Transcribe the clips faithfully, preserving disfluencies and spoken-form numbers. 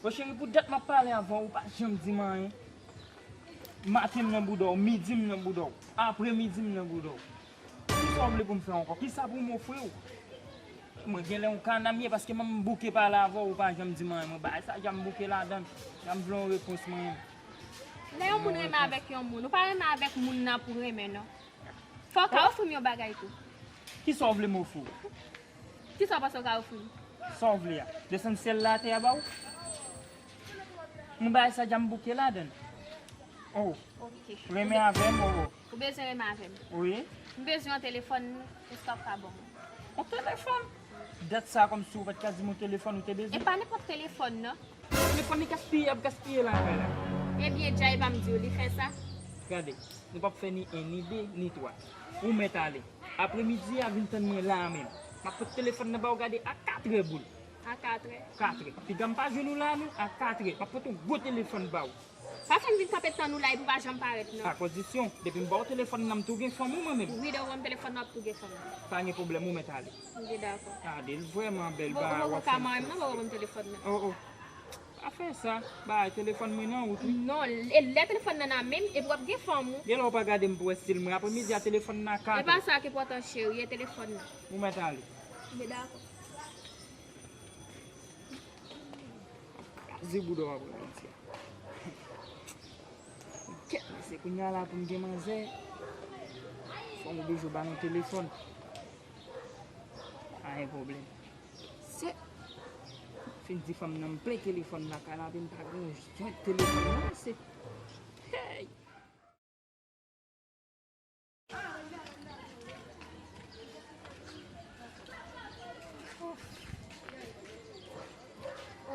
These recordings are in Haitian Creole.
Bon, cheri, pou dat m ap pale avè w, ou pa janm di m anyen. Maten m nan bouda w, midi m nan bouda w, apremidi m nan bouda w. Kisa w vle pou m fè ankò? Kisa pou m ofri w? Mwen genlè yon kana m ye, paske m bouke pale avè w, ou pa janm di m anyen. Mwen bagay sa, ja m bouke ladan l. Ja m vle yon repons mwen menm. Lè yon moun renmen avèk yon moun, ou pa renmen avèk moun nan pou renmen, non. Fò w ka ofri m yon bagay tou. Kisa w vle m ofri w? Kisa w panse w ka ofri m? Sa w vle a? Desann syèl la atè a ba w? Mwen bagay sa, ja m bouke ladan l. Oh. Ok. Renmen avè m, oh, oh. Ou bezwen renmen avè m? Wi. M bezwen yon telefòn, èske w ka ban m? Yon telefòn? Dat sa kòmsi w pa t ka di m yon telefòn ou te bezwen? E pa nenpòt telefòn, non. Telefòn li gaspiye, ap gaspiye lakay la. Ebyen, Jay pa m di w li fè sa? Gade, nou p ap fè ni en, ni de, ni twa. Ou mèt ale. Apremidi a, vin tann mwen la a menm. M ap pot telefòn nan ba w gade a katrè boul. A katrè? Katrè. Piga m pa jwenn ou la, non, a katrè. M ap pot yon gwo telefòn ba w. Pa fè m vin kanpe tann ou la epi w pa janm parèt, non. A kondisyon, depi m ba w telefòn nan, m tou gen fanm ou mwen menm? Wi, depi w ban m telefòn nan, w ap tou gen fanm ou. Pa gen pwoblèm, ou mèt ale. Ok, dakò. Gade, l vrèman bèl, ba w ap fè m fè sa. Ou poko ka manyen m, non, ou poko ban m telefòn nan. Oh, oh. Pa fè sa. Bay telefòn mwen nan wout, wi. Non, e lè telefòn nan nan men m, epi w ap gen fanm ou. Genlè w pa gade m pou wè stil mwen. Apremidi a telefòn nan ka. E pa sa ki enpòtan, cheri, e telefòn nan. Ou mèt ale. Ok, dakò. Kraze bouda w apre jodi a. Kèt, mesye, kounye a la pou m gen manzè, fò m oblije ba nou telefòn. Pa gen pwoblèm. Se fin di fanm nan m plen telefòn lakay la, epi m pa gen yon jwèt telefòn nan, se. Hey!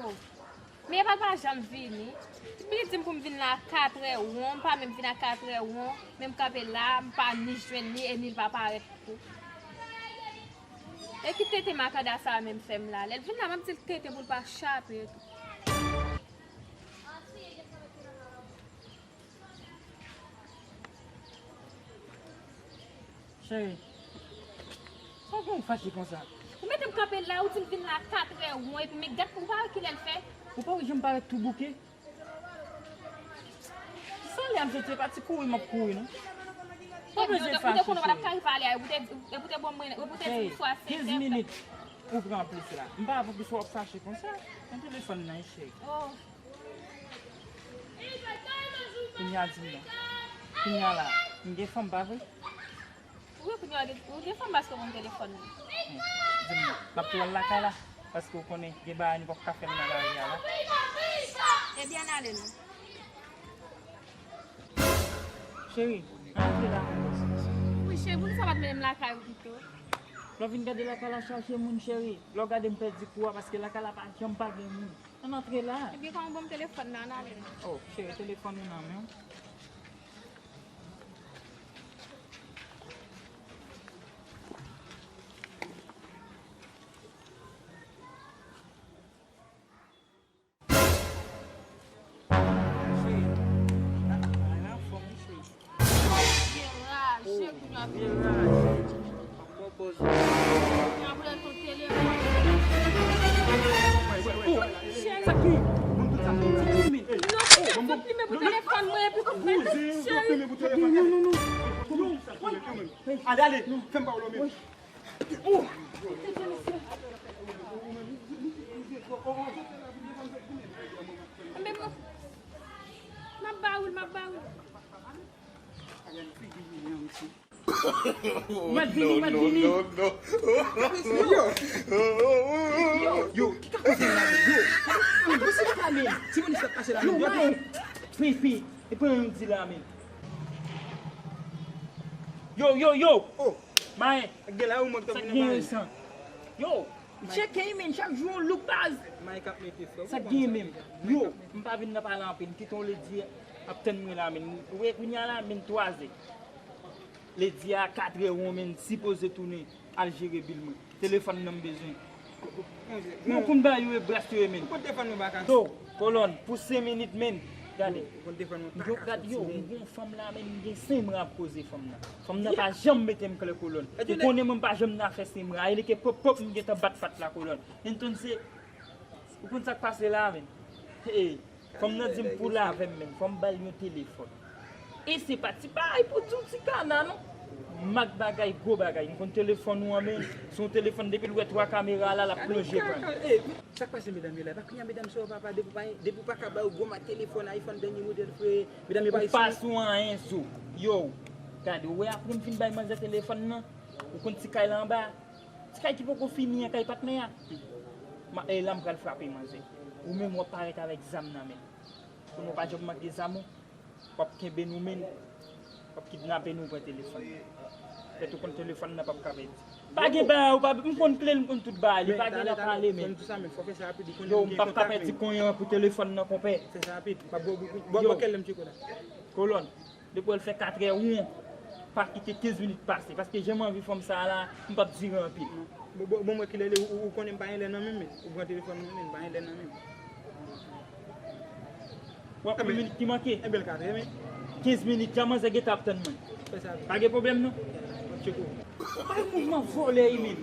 Oh. Men epa l pa janm vini. Li di m pou m vin la a katrè won, m pa menm vin a katrè won, men m kanpe la, m pa ni jwenn li, e ni l pa parèt tou. E ki tenten makanda sa a menm fè m la? Lè l vin la, m ap di l tenten pou l pa chape tou. Cheri, sa w gen w fache konsa? Ou mete m kanpe la, ou di m vin la katrè won, epi men gad ou pa wè kilè l fè? Ou pa wè jan m parèt tou bouke? Sa lè m soti, e pa ti kouri m ap kouri, non. Pa bezwen fache, cheri. Ou te konnen w pa t ap ka rive ale a, epi w te, epi w te ban mwen, epi w te di m swa sèt è. Kenz minit ou pran plis la. M pa vle w ap fache konsa. Nan telefòn nan, cheri. Oh. Kounye a di m non. Kounye a la, m gen fanm, pa vre? Wi, kounye a, ou gen fanm paske w konn telefòn nan. Hmm. Di m non. M ap tou al lakay la, paske w konnen gen bagay nou p ap ka fè nan lari a la. Ebyen, n ale non. Cheri, antre la. Wi, cheri, poukisa w pa t mennen m lakay ou pito? Lè w vin gade lakay la chache moun, cheri. Lè w gade m pèdi kou a, paske lakay la pa janm pa gen moun. Ann antre la. Ebyen, kòman w ban m telefòn nan, ann ale non. Oh, cheri, telefòn ou nan men w. Cheri, bagay la anfòm wi, cheri. Byen raje, kounye a byen raje. Kounye a pou lè ton telefòn. Cheri. Sa k gen? Non, ou fout limen pou telefòn mwen epi ou fè cheri. Non, non, non, non. Ale, ale, fè m pa w lonmen. Oh! Anben, m ap ba ou l, m ap ba ou l. Mwen vini, mwen vini. Yo, yo, ki ka koze la, yo? Yo, si pa men, si moun sa pase la, yo, men. Pi, pi, e pa yon di la, men. Yo, yo, yo. Oh. Mayen. Ak de la ou mank tankou nan Paris. Yo, m tcheke wi, men, chak jou yon louk baz. Mayen k ap mete frè. Sa k gen menm? Yo, m pa vin nan pale anpil, m kite yon ledi ap tann mwen la, men. Ou wè kounye a la, men, twazè. Ledi a katrè won, men, sipoze tounen al jere bil mwen. Telefòn nan m bezwen. Mwen konn ba yo e bras yo e, men. Ou konn telefòn mwen pa ka. Do, kolòn, pou senk minit, men. Gade. Ou konn telefòn mwen pa ka. Yo, gade, yo, m gen yon fanm la, men, m gen senk mwa ap koze fanm nan. Fanm nan pa janm mete m klè, kolòn. Ou konnen mwen m pa janm nan fè senk mwa. E li ke pòp pòp m gentan bat pat la, kolòn. Entonse, ou konn sa k pase la, men. Hey, fanm nan di m pou l avè m menm, fò m ba l yon telefòn. E se pa ti bagay pou di w ti kana non. Mak bagay, gwo bagay. M konn telefòn ou an men, se yon telefòn depi l wè twa kamera la, l ap plonje pran. Sa k pase medam yo la? Pa kriye medam sa yo papa, depi w pa, depi w pa ka ba yo gwo mak telefòn, iPhone dènye modèl frè, medam yo pa isit. Ou pa sou anyen zo. Yo, gade, ou wè apre m fin bay manzè telefòn nan, ou konn ti kay la anba a? Ti kay ki poko fini an, kay patnè a. Ma, e la m pral frape manzè. Ou menm w ap parèt avèk zam nan men. Kounye w pa janm manke zam ou. W ap kenbe nou men. W ap kidnape nou pran telefòn nan. Fèt ou konn telefòn nan p ap ka pèdi. Pa gen bagay ou pa, m konn kle l, m konn tout bagay li. Pa gen nan pale men. Yo, m p ap ka pèdi konyen an pou telefòn nan konpè. Fè sa rapid. Bò kèl lè m tcheke w la. Kolòn. Depi w wè l fè katrè won, pa kite kenz minit pase. Paske jan m anvi fanm sa a la, m p ap dire anpil. Bon, bon, bon, mwen kilè li, ou, ou konnen m pa gen lè nan men m, men. Ou pran telefòn mwen, men m pa gen lè nan men m. W ap pran minit ki manke. Enben, l katrè, men. Kenz minit, jan manzè gentan ap tann mwen. Fè sa. Pa gen pwoblèm, non. M ap tcheke w. Ou pa gen mouvman vòlè, Emin.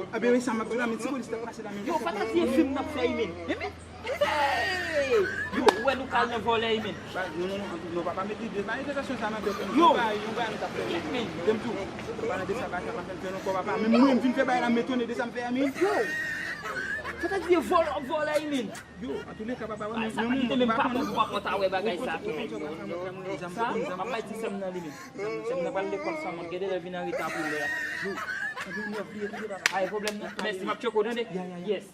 Enben, men sa m ap di la, men ti polis t ap pase la, men. Yo, pa ta di e fim n ap fè, Emin. Emin. Hey! Yo, ou wè nou kal nan vòlè, Emin. Non, non, non, non, papa, met lide. Pa gen tantasyon sa nan tèt nou. Yo! Yon bagay, yon bagay nou t ap fè. Emin. Tèm tou. Pale de sa, bagay sa pa fè l fè non, papa. Men mwen, m fin fè bagay la, m etone de sa m fè a, men. Yo! Sa ta di vòlè, vòlè, Emin. Yo, antouleka, papa, men mwen, mwen, pa konnen. Ou pa konn ta wè bagay sa tou. Sa, m ap bay ti sè m nan li, men. Sè m nan pral lekòl sa, mwen, gade lè vin an reta pou lè a. Yo, antouleka, papa. Pa gen pwoblèm, non. Mèsi, m ap tcheke w, tande? Yes.